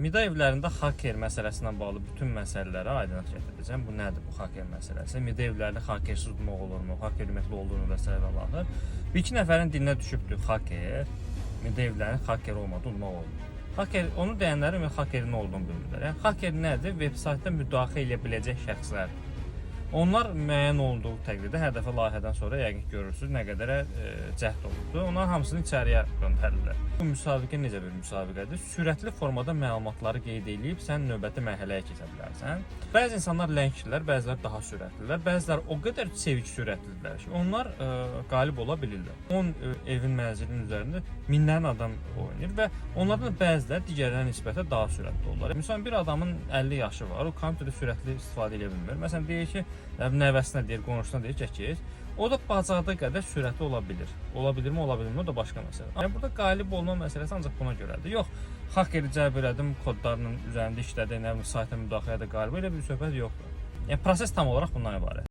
Mida evlərində hacker məsələsi ilə bağlı bütün məsələlərə aydınlıq gətirəcəm. Bu nədir bu hacker məsələsi? Mida evlərini hackersiz udmaq olurmu? Hacker ümumiyyətlə olurmu və s. və ilaxır. Bir iki nəfərin dilinə düşübdü hacker. Mida evlərinin hacker olmadı, udmaq olmur. Hacker, onu deyənlərin ümumiyyətlə hackerin nə olduğunu bilmirlər. Yəni hacker nədir? Veb saytda müdaxilə edə biləcək şəxslərdir. Onlar müəyyən olunduğu təqdirdə hər dəfə layihədən sonra yəqin ki görürsüz nə qədərə cəhd olurdu. Onların hamısını içəriyə göndərirlər. Bu müsabiqə necə bir müsabiqədir? Sürətli formada məlumatları qeyd eləyib sən növbəti mərhələyə keçə bilərsən. Bəzi insanlar ləngdirlər, bəziləri daha sürətlidirlər, bəziləri o qədər çevik sürətlidirlər ki, onlar qalib ola bilirlər. 10 evin mənzilinin üzərində minlərlə adam oynayır və onlardan bəziləri digərlərinə nisbətən daha sürətli olurlar. Məsələn, bir adamın 50 yaşı var, o kompüterdə sürətli istifadə edə bilmir. Məsələn, deyir ki, nəvəsinə deyir, qonşusuna deyir ki, keç. O da bacardığı qədər sürətli ola bilir. Ola bilirmi, ola bilmirmi, o da başqa məsələ. Yəni burada qalib olma məsələsi ancaq buna görədir. Yox, hakeri cəlb elədim, kodlarının üzərində işlədi, nə bilim sayta müdaxilə də qalib, elə bir söhbət yoxdur. Yəni proses tam olaraq bundan ibarət.